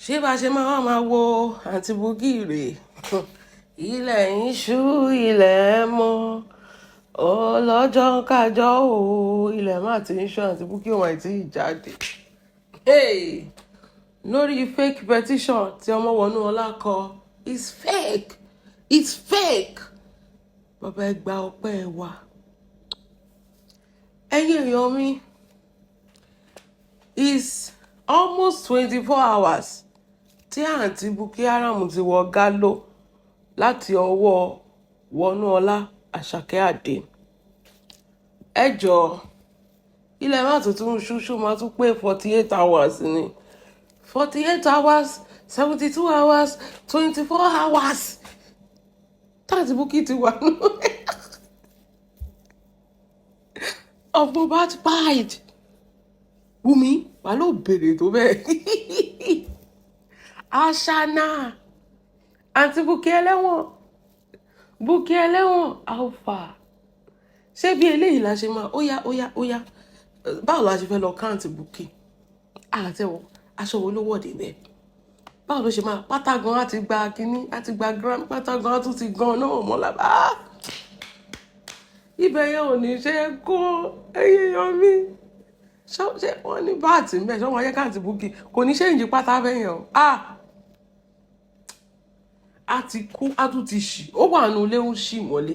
Ṣé bá ṣe máa wá máa wo Àǹtí Bukky rèé? Ilẹ̀ ń ṣú, ilẹ̀ mọ́. Ọlọ́jọ́ ń kájọ́ o. Ilẹ̀ má ti ń ṣú, Àǹtí Bukky ò mà tí ì jáde. Hey! Lórí fake petition tí Ọmọwọnúọlá kọ, it's fake. It's fake. Bàbá, ẹ gba ọpẹ́ wa. Ẹ̀yin èèyàn mi, it's almost 24 hours tí Àǹtí Bukky Haram ti wọ gálò láti ọwọ́ Wọnúọlá Àṣàkẹ́ Àdé. Ẹ jọ̀ọ́, ilẹ̀ má tuntun ṣúṣú máa tún pé 48 hours ni. 48 hours, 72 hours, 24 hours tí Àǹtí Bukky ti wà nù of Mohbad died. Wùmí wà ló béèrè tó bẹ́ẹ̀. Aṣáná, Àǹtí Bukky ẹlẹ́wọ̀n, Bukky ẹlẹ́wọ̀n, alpha. Ṣé bí eléyìí la ṣe máa? Ó yá, ó yá, ó yá. Báwo la ṣe fẹ́ lọ count Bukky? Àtẹ̀wọ̀ aṣọ wo ló wọ̀ débẹ̀? Báwo ló ṣe máa pátá gan? Á ti gba kínní, á ti gba gram pátá gan, á tún ti gan náà mọ́ lábá. Ibẹ̀ yẹn ò ní ṣe é kó. Ẹ̀yin èèyàn mi, ṣé wọ́n ní báàtì ń bẹ̀? Ṣé wọ́n yẹ káàntì Bukky kò ní ṣéǹjì pátá bẹ́yẹn o? Ah, a ti kú, a tún ti ṣì, ó wà nù ilé, ń ṣì mọ́lé.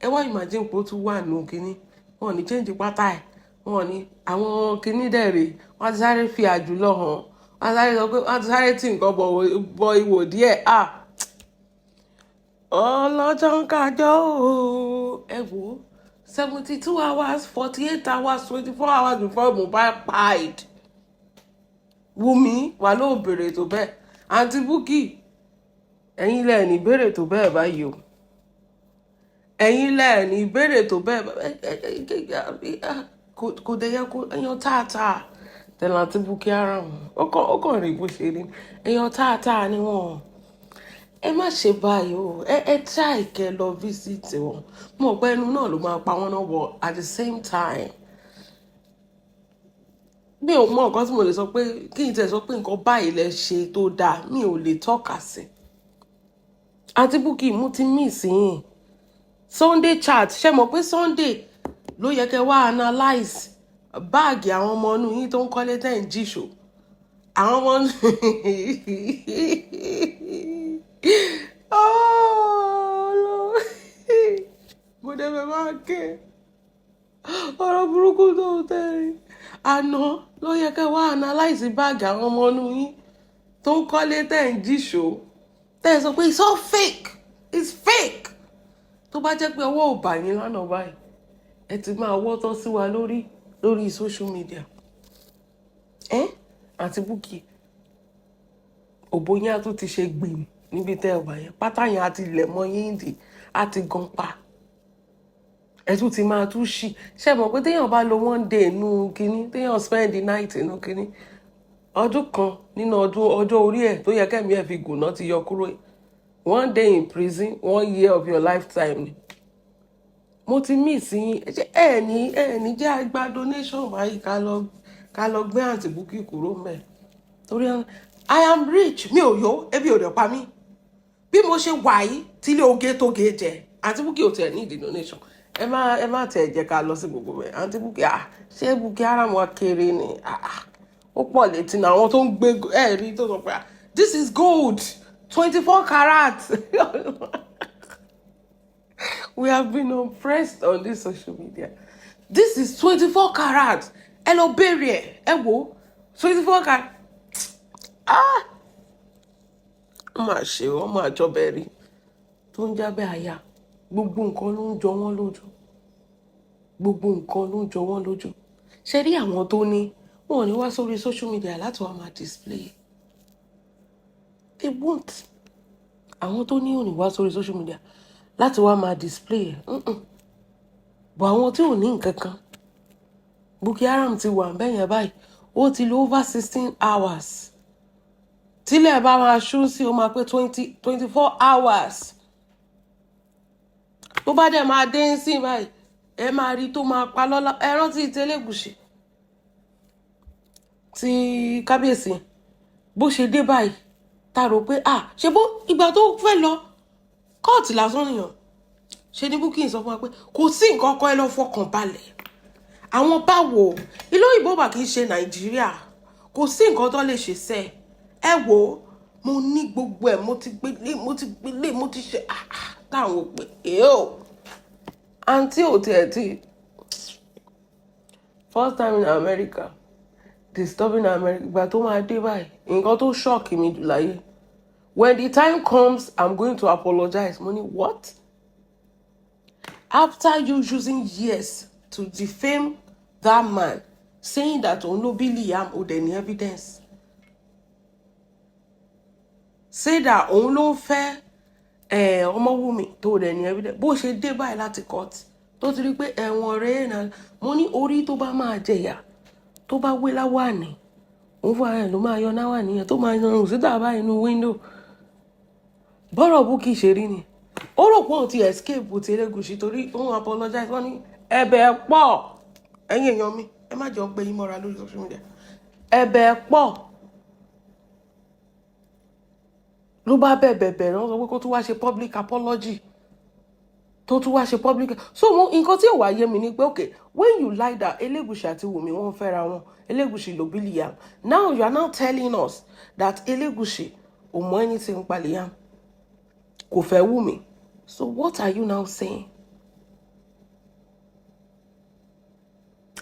Ẹ wá imagine pé ó tún wà nù kínní, wọn ò ní change pátá ẹ̀, wọn ò ní àwọn kínní dẹ̀rẹ̀, wọ́n ti sáré fi àjùlọ hàn, wọ́n ti sáré sọ pé wọ́n ti sáré tí nǹkan bọ ìwò díẹ̀. Ah, ọlọ́jọ́ ń kájọ́ o. Ẹ wò ó, 72 hours, 48 hours, 24 hours before Mohbad died. Wùmí wà ló béèrè tó bẹ́ẹ̀. Àǹtí Bukky, ẹ̀yin lẹ̀ ní béèrè tó bẹ́ẹ̀ báyìí o. Ẹ̀yin lẹ̀ ní béèrè tó bẹ́ẹ̀. Kò dẹ̀ yẹ kó èèyàn tààtà tẹ̀lé Àǹtí Bukky ara wọn. Ó kàn rí bó ṣe rí. Èèyàn tààtà ni wọ́n. Ẹ má ṣe báyìí o. Ẹ try kẹ́ lọ visit wọn. Mo mọ̀ pé ẹnu náà ló máa pa wọ́n náà, but at the same time, mi ò mọ nǹkan tí mo lè sọ pé kí n tẹ̀ sọ pé nǹkan báyìí lẹ ṣe tó dáa. Mi ò lè tọ́ka sí. Àǹtí Bukky, mo ti miss yín. Sunday chat, ṣe mọ̀ pé Sunday ló yẹ kẹ́ wá analyse báàgì àwọn ọmọ inú yín tó ń kọ́lé tẹ̀ ń jíṣò àwọn ọmọ inú. Oh, Lord. Mo dẹ̀ fẹ́ máa ké ọ̀rọ̀ burúkú tó tẹ̀lé. Àná ló yẹ kẹ́ wá analyse báàgì àwọn ọmọ inú yín tó ń kọ́lé tẹ̀ ń jíṣò, tẹ́ ẹ sọ pé it's all fake, it's fake. Tó bá jẹ́ pé ọwọ́ ò bà yín lánàá báyìí, ẹ ti máa wọ́tọ́ sí wa lórí lórí social media. Ẹ Àǹtí Bukky, òbó yín á tún ti ṣe gbìm níbi tẹ́ ẹ wà yẹn. Pátá yẹn á ti lẹ̀ mọ́ yín dì, á ti gan pa, ẹ tún ti máa tún ṣì. Ṣe mọ̀ pé téèyàn bá lo one day nínú kínní, téèyàn spend the night nínú kínní, ọdún kan nínú ọdún ọjọ́ orí ẹ̀ tó yẹ kẹ́mi ẹ̀ fi gùn náà ti yọ kúrò. One day in prison, one year of your lifetime ni. Mo ti miss yín. Ṣé ẹ ní jẹ́ àgbà donation báyìí, ká lọ gbé Àǹtí Bukky kúrò mẹ́? Torí I am rich, mi ò yó, ebi ò dẹ̀ pa mí bí mo ṣe wà yìí. Tílé oge tó ge jẹ, Àǹtí Bukky ò tiẹ̀ ní ìdí donation. Ẹ má tiẹ̀ jẹ́ ká lọ sí gbogbo bẹ̀. Àǹtí Bukky, ah, ṣé Bukky Haram wa kéré ni? Ah ah, ó pọ̀ létí náà. Àwọn tó ń gbé ẹ rí tó sọ pé, "Ah, this is gold, 24 karat." We have been oppressed on this social media. This is 24 karat. Ẹ lọ béèrè ẹ, ẹ wò, 24 karat. Ah, wọ́n máa ṣe, wọ́n máa jọbẹ̀ rí tó ń jábẹ́ àyà. Gbogbo nǹkan ló ń jọ wọ́n lójú, gbogbo nǹkan ló ń jọ wọ́n lójú. Ṣe rí àwọn tó ní wọn ò ní wá sórí social media láti wá máa display. They won't. Àwọn tó ní ò ní wá sórí social media láti wá máa display ẹ̀. But àwọn tí ò ní nǹkan kan, Bukky Haram ti wà bẹ́yẹn báyìí, ó ti lo over 16 hours. Tílẹ̀ bá máa ṣú sí, ó máa pé 24 hours. Tó bá dẹ̀ máa dé sí báyìí, ẹ máa rí tó máa pa lọ́lá. Ẹ rántí tẹ́lẹ̀gùsì tí kábíyèsí bó ṣe dé báyìí. Ta rò pé, ah, ṣe bó ìgbà tó fẹ́ lọ kóòtù lásán nìyàn, ṣe ní Bukky sọ fún wa pé kò sí nǹkan kan, ẹ lọ fọkàn balẹ̀. Àwọn báwo? Ìlú òyìnbó bá kì í ṣe Nàìjíríà, kò sí nǹkan tó lè ṣe sẹ́. Ẹ wò ó, mo ní gbogbo ẹ̀, mo ti gbélé, mo ti gbélé, mo ti ṣe. Ah ah, táwọn ò pè é o, àǹtí ò tiẹ̀ tí first time in America, disturbing America. Ìgbà tó máa dé báyìí, nǹkan tó shock mi jù láyé, "When the time comes, I'm going to apologize." Mo ní, "What?" After you using years to defame that man, saying that òun ló bí Liam, ó dẹ̀ ní evidence, say that òun ló ń fẹ́ Ọmọwùmí, tó dẹ̀ ní evidence, bó ṣe dé báyìí láti court tó ti rí pé ẹ̀wọ̀n rẹ̀ náà, mo ní orí tó bá máa jẹ̀yà, tó bá wé láwàní, òun fún ara ẹ̀ ló máa yọ náwàní yẹn, tó máa yanrùn síta báyìí inú window. Bọ́rọ̀ Bukky ṣe rí ni, ó rò pé òun ti escape ti Elégùṣì torí òun apologize. Wọ́n ní ẹ̀bẹ̀ pọ̀. Ẹ̀yin èèyàn mi, ẹ má jọ gbé yín mọ́ra lórí social media. Ẹ̀bẹ̀ pọ̀ ló bá bẹ̀bẹ̀ bẹ̀rẹ̀. Wọ́n sọ pé kó tún wá ṣe public apology, tó tún wá ṣe public. So mo nǹkan tí ò wá yé mi ni pé, okay, when you lie that Elégùṣì àti Wùmí, wọ́n fẹ́ra wọn, Elégùṣì ló bí Liam, now you are now telling us that Elégùṣì ò mọ anything nípa Liam, kò fẹ́ Wùmí. So what are you now saying?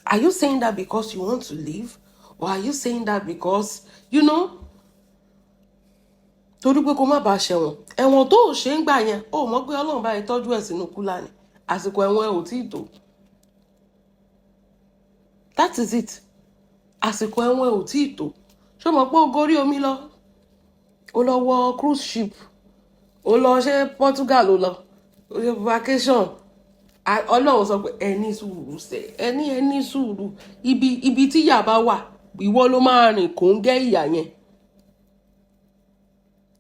Are you saying that because you want to leave, or are you saying that because torí pé kó má bàa ṣẹ̀wọ̀n? Ẹ̀wọ̀n tó ò ṣe ń gbà yẹn, ó mọ̀ pé Ọlọ́run báyìí tọ́jú ẹ̀ sínú cooler ni. Àsìkò ẹ̀wọ̀n ẹ̀ ò tí ì tó. That is it. Àsìkò ẹ̀wọ̀n ẹ̀ ò tí ì tó. Ṣé o mọ̀ pé ó gorí omi lọ, ó lọ wọ cruise ship, ó lọ ṣe Portugal, ó lọ ó ṣe vacation? Ọlọ́run sọ pé ẹ ní sùúrù sẹ, ẹ ní sùúrù. Ibi tí ìyà bá wà, ìwọ ló máa rìn kò ń gẹ́ ìyà yẹn.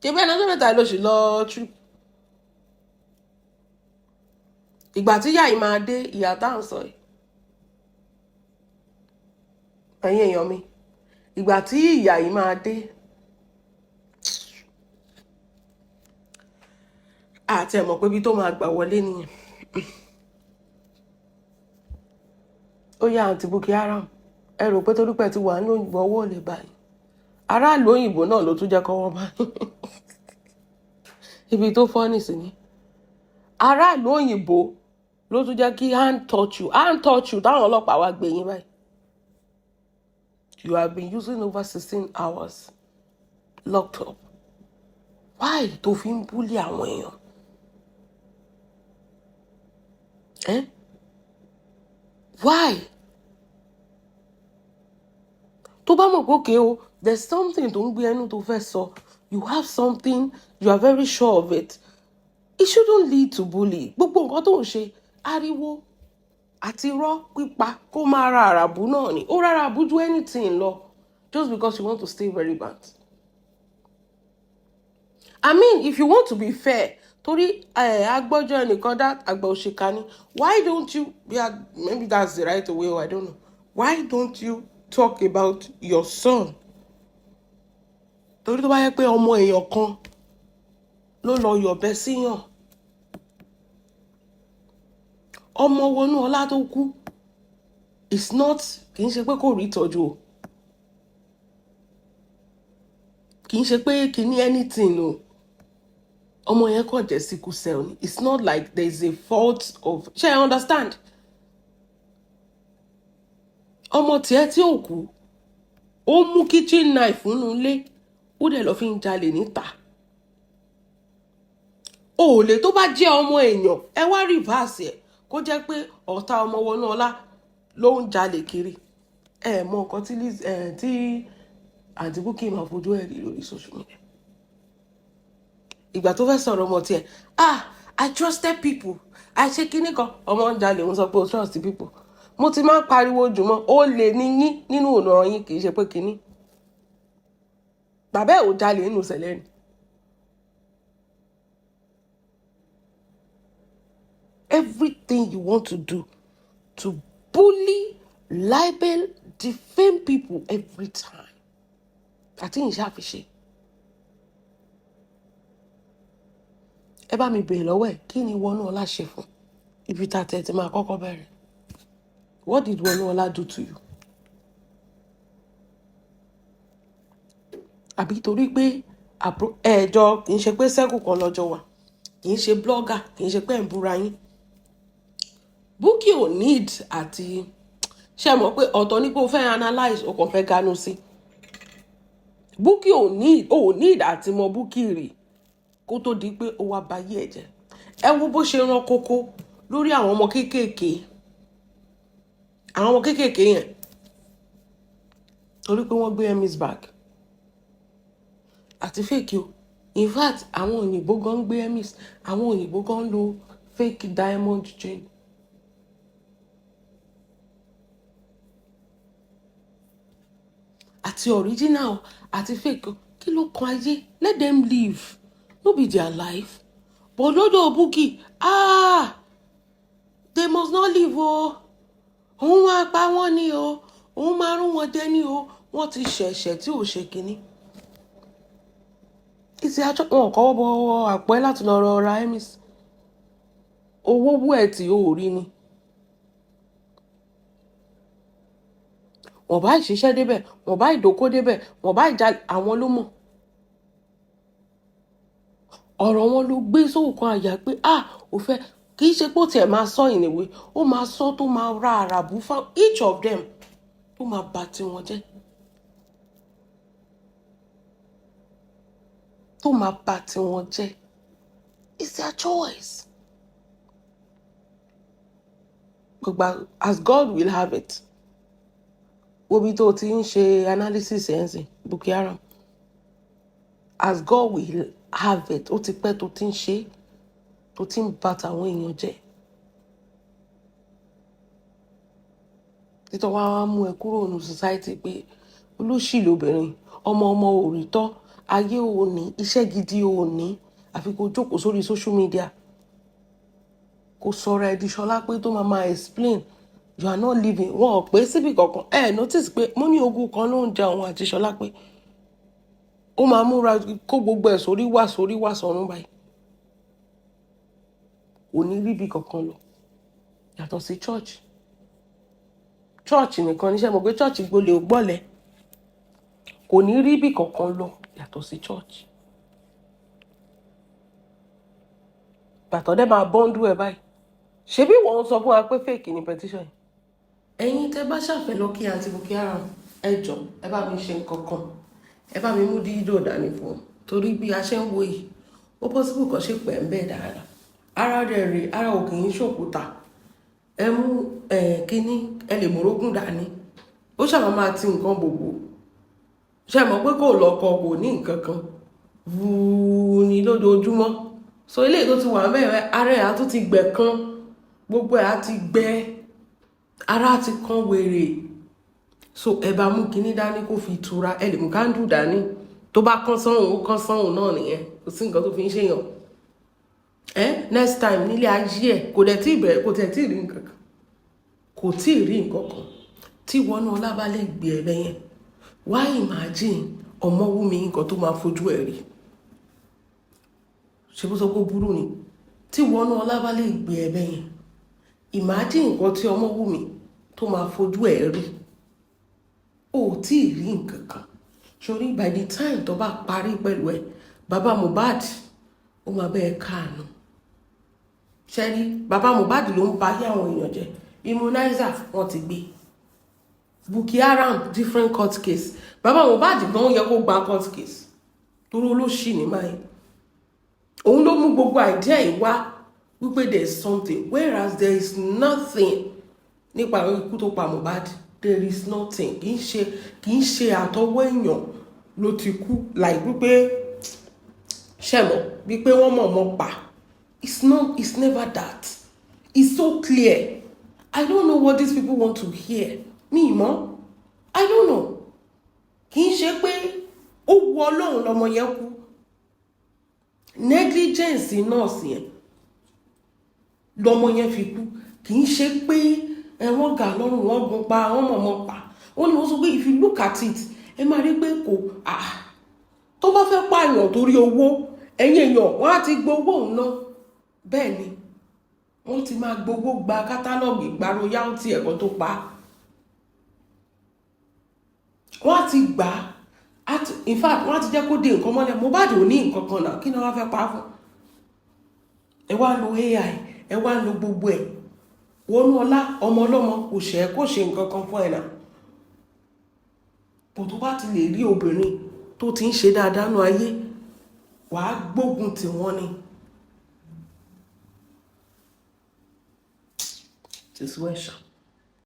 Ṣe bẹ́ẹ̀ náà, mẹ́ta ló sì lọ trip. Ìgbà tí ìyà yìí máa dé, ìyà tá à ń sọ yìí, ẹ̀yin èèyàn mi, ìgbà tí ìyà yìí máa dé, àti ẹ̀ mọ̀ pé ibi tó máa gbà wọlé nìyẹn. Ó yá, àǹtí Bukky Haram, ẹ rò pé torí pé ẹ ti wà ní òyìnbó, ọwọ́ ò lè báyìí. Aráàlú òyìnbó náà ló tún jẹ́ kọ́wọ́ báyìí. Ibi tó fọ́ nìsín ni aráàlú òyìnbó ló tún jẹ́ kí hand touch you, hand touch you, táwọn ọlọ́pàá wá gbé yín báyìí. You have been using over 16 hours locked up. Why tó fi ń bully àwọn èèyàn? Eh? Why? Tó bá mọ̀ pé okay o, there's something tó ń gbé ẹnu tó fẹ́ sọ, you have something, you are very sure of it, it shouldn't lead to bully. Gbogbo nǹkan tó ń ṣe, ariwo àti irọ́ pípa, kó máa ra àràbù náà ni ó rárá àbú ju anything lọ, just because you want to stay relevant. I mean, if you want to be fair, torí agbọ́jọ́ ẹnìkan dá àgbà òṣìkà ni, why don't you, yeah, maybe that's the right way or I don't know, why don't you talk about your son? Torí tó bá yẹ pé ọmọ èèyàn kan ló lọ yọ̀bẹ síyàn, ọmọ wọnú ọlá tó kú, it's not, kì í ṣe pé kò rí ìtọ́jú o, kì í ṣe pé kì í ní anything o, ọmọ yẹn kàn jẹ́ sickle cell ni. It's not like there is a fault of, ṣé I understand? Ọmọ tiẹ̀ tí ò kú, ó mú kitchen knife nínú ilé, ó dẹ̀ lọ fi ń jalè níta. O ò lè, tó bá jẹ́ ọmọ èèyàn, ẹ wá reverse ẹ̀, kó jẹ́ pé ọ̀tá ọmọ wọnú ọlá ló ń jalè kiri. Ẹ mọ nǹkan tí Liz ẹ tí àǹtí Bukky máa fojú ẹ̀ rí lórí social media. Ìgbà tó fẹ́ sọ̀rọ̀ ọmọ tiẹ̀, "Ah, I trusted people, I ṣe kinní kan." Ọmọ ń jalè, ń sọ pé o trust people. Mo ti máa ń pariwo jùmọ̀, ó lè ní yín nínú ọ̀nà yín, kì í ṣe pé kinní. Bàbá ẹ̀ ò jalè nínú ìṣẹ̀lẹ̀ ni. Everything you want to do to bully, libel, defame people every time, àti ìṣàfiṣe. Ẹ bá mi bèèrè lọ́wọ́ ẹ̀, kí ni Wọnúọlá ṣe fún? Ibi tá a tẹ̀ ti máa kọ́kọ́ bẹ̀rẹ̀. What did Wọnúọlá do to you? Àbí torí pé ẹ̀ẹ́jọ kì í ṣe pé sẹ́kù kan lọ́jọ́ wà, kì í ṣe blogger, kì í ṣe pé ẹ̀ ń búra yín. Bukky ò need àti ṣe mọ̀ pé ọ̀tọ̀ ní pé o fẹ́ analyse, o kàn fẹ́ ganu sí. Bukky ò need àti mọ Bukky rì kó tó di pé ó wá bayé ẹ̀ jẹ́. Ẹ wo bó ṣe rán kókó lórí àwọn ọmọ kéékèèké, àwọn ọmọ kéékèèké yẹn, torí pé wọ́n gbé Hermes bag àti fake o. In fact, àwọn òyìnbó gan ń gbé Hermes, àwọn òyìnbó gan ń lo fake diamond chain. Àti original àti fake, kí ló kan ayé? Let them live, no be their life. But lọ́dọ̀ Bukky, ah, they must not live o. Òun máa pa wọ́n ní o, òun máa rún wọn jẹ ní o. Wọ́n ti ṣẹ̀ṣẹ̀ tí ò ṣe kínní. Ìsì àjọ wọn kọ́wọ́ bọ àpò ẹ láti lọ ra Hermes. Owó wú ẹ̀ tí o ò rí ni. Wọ́n bá ìṣiṣẹ́ débẹ̀, wọ́n bá ìdókó débẹ̀, wọ́n bá ìjà, àwọn ló mọ̀. Ọ̀rọ̀ wọn ló gbé sóòkan àyà pé ah, ò fẹ́ kì í ṣe pé ó tiẹ̀ máa sọ ìnìwé, ó máa sọ tó máa ra àràbù fún each of them, tó máa bà tiwọn jẹ́. Tó máa bà tiwọn jẹ́. It's their choice. Gbogbo as God will have it. Wo bí tó ti ń ṣe analysis ẹ̀ ń sìn, Bukky Haram. As God will have it, ó ti pẹ́ tó ti ń ṣe, tó ti ń bà tàwọn èèyàn jẹ́. Títọ́ wá wá mú ẹ kúrò nínú society pé olóṣì lobìnrin, ọmọ ọmọ ò rí tọ́, ayé ò ní, iṣẹ́ gidi ò ní, àfi kó jókòó sórí social media. Kó sọ̀rọ̀ ẹ di Ṣọlá pé tó máa máa explain. You are not living. Wọn ò pé síbì kankan. Ẹ notice pé mo ní ogun kan ló ń ja òun àti Ṣọlá pé ó máa múra kó gbogbo ẹ̀ sórí wá sórí wá sọ̀run báyìí. Kò ní ríbi kankan lọ. Yàtọ̀ sí church. Church nìkan níṣẹ́ mọ̀ pé church gbolè ò gbọ́lẹ̀. Kò ní ríbi kankan lọ yàtọ̀ sí church. Bàtọ́ dẹ́ máa bọ́ńdú ẹ báyìí. Ṣebí wọ́n ń sọ fún wa pé fake ni petition yìí. Ẹ̀yin tẹ́ bá ṣàfẹ́ lọ kí àǹtí Bukky Haram, ẹ jọ̀ọ́, ẹ bá mi ṣe nǹkan kan. Ẹ bá mi mú dídò dání fún un. Torí bí a ṣe ń wo yìí, ó possible kó ṣe pẹ̀ ń bẹ́ẹ̀ dáadáa. Ara rẹ̀ rè, ara ò kì í ṣòkúta. Ẹ mú kíní, ẹ lè mórógùn dání. Ó ṣàmà máa ti nǹkan gbogbo. Ṣé ẹ mọ̀ pé kò lọ́kọ, kò ní nǹkan kan. Vúú ni lójoojúmọ́. So eléyìí tó ti wà mẹ́rẹ̀, ara ẹ̀ á tún ti gbẹ kan. Gbogbo ẹ̀ á ti gbẹ. Ara ti kan wèrè. So ẹ bá mú kíní dání kó fi tura, ẹ lè mú kándù dání. Tó bá kán sọ́hùn, ó kán sọ́hùn náà nìyẹn. Kò sí nǹkan tó fi ń ṣèyàn. Next time nílé ayé ẹ̀, kò dẹ̀ tí ì bẹ̀rẹ̀, kò tẹ̀ tí ì rí nǹkan kan. Kò tí ì rí nǹkan kan. Tí Wọnúọlá bá lè gbé ẹ bẹ́yẹn, wá imagine Ọmọwúmi nǹkan tó máa fojú ẹ rí. Ṣé bó sọ pé ó burú ni? Tí Wọnúọlá bá lè gbé ẹ bẹ́yẹn, imagine nǹkan tí Ọmọwúmi tó máa fojú ẹ rí. Ó tí ì rí nǹkan kan. Sori by the time tó bá parí pẹ̀lú ẹ, bàbá Mohbad ó máa bẹ́ẹ̀ káàánú. Ṣé rí, bàbá Mohbad ló ń ba ayé àwọn èèyàn jẹ́. Immunizer wọ́n ti gbé. Bukky Haram different court case. Bàbá Mohbad gan yẹ kó gba court case. Torí olóṣì ní máa yẹn. Òun ló mú gbogbo idea yìí wá wípé there is something, whereas there is nothing nípa ikú tó pa Mohbad. There is nothing. Kì í ṣe àtọwọ́ èèyàn ló ti kú, like wípé ṣe mọ̀ wípé wọ́n mọ̀ mọ́ pa. It's not, it's never that. It's so clear. I don't know what these people want to hear. Mi mọ̀. I don't know. Kì í ṣe pé ó wu Ọlọ́run lọmọ yẹn kú. Negligence nọ́ọ̀sì yẹn lọmọ yẹn fi kú. Kì í ṣe pé wọ́n gà lọ́rùn, wọ́n gun pa, wọ́n mọ̀ mọ́ pa. Ó ní wọ́n sọ pé if you look at it, ẹ máa rí pé kò, ah, tó bá fẹ́ pààyàn torí owó, Ẹ̀yin èèyàn, wọ́n á ti gbowó òun náà. Bẹ́ẹ̀ ni, wọ́n ti máa gbowó, gba catalogue, gba royalty ẹ̀kan tó pa á. Wọ́n á ti gbà á. In fact, wọ́n á ti jẹ́ kó de nǹkan mọ́lẹ̀. Mohbad ò ní nǹkan kan náà. Kí ni wọ́n fẹ́ pa á fún? Ẹ wá lo AI, ẹ wá lo gbogbo ẹ̀. Wọnú ọlá ọmọ ọlọ́mọ kò ṣe é, kò ṣe nǹkan kan fún ẹ náà. Bó tó bá ti lè rí obìnrin tó ti ń ṣe dáadáa nú ayé, wàá gbógun tì wọ́n ni. Ti sú ẹ̀ṣà.